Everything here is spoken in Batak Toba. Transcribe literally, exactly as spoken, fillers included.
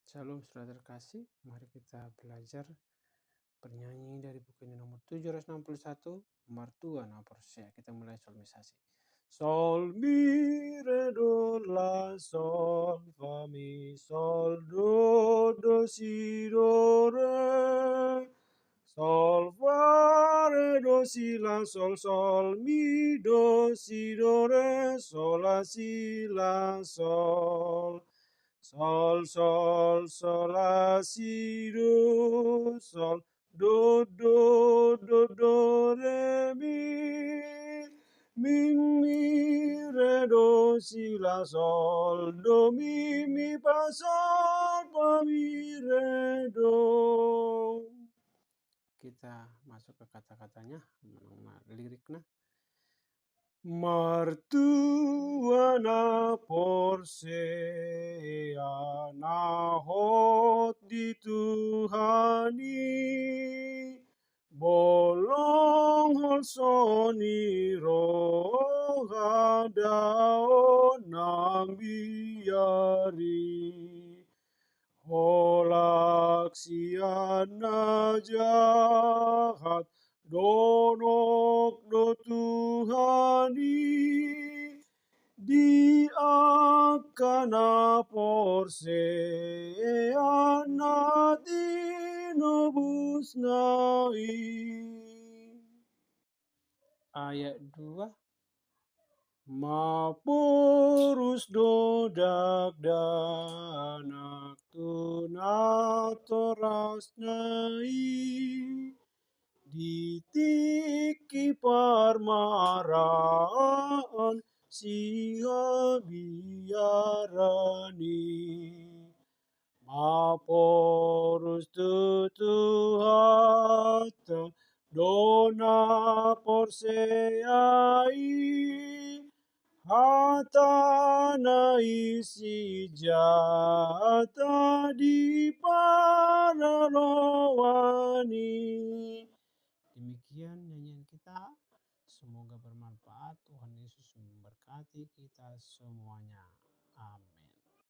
Shalom, saudara terkasih. Mari kita belajar bernyanyi dari buku ini nomor tujuh ratus enam puluh satu, Martua na Porsea. Kita mulai solmisasi. Sol, mi, re, do, la, sol, fa, mi, sol, do, do, si, do, re. Sol, fa, re, do, si, la, sol, sol, mi, do, si, do, re, sol, la, si, la, sol. Sol, sol, sol, la, si, do, sol, do, do, do, do, re, mi. Mi, mi, re, do, si, la, sol, do, mi, mi, fa, sol, fa, mi, re, do. Kita masuk ke kata-katanya, manang ma-, lirikna. Martua na porsea na hot di Tuhan i, bolong holso ni roha dao nang biar i. Holan sian na jahat donok do Tuhan i di angka na porsea na tinobusna i. Ayat dua. Maporus do dakdanak tu natorasna i di tingki parmaraan sihabiaran i. Maporus tu Tuhanta do na porsea i, hatana i sinjata di paraloan i. Demikian nyanyian kita. Semoga bermanfaat. Tuhan Yesus memberkati kita semuanya. Amin.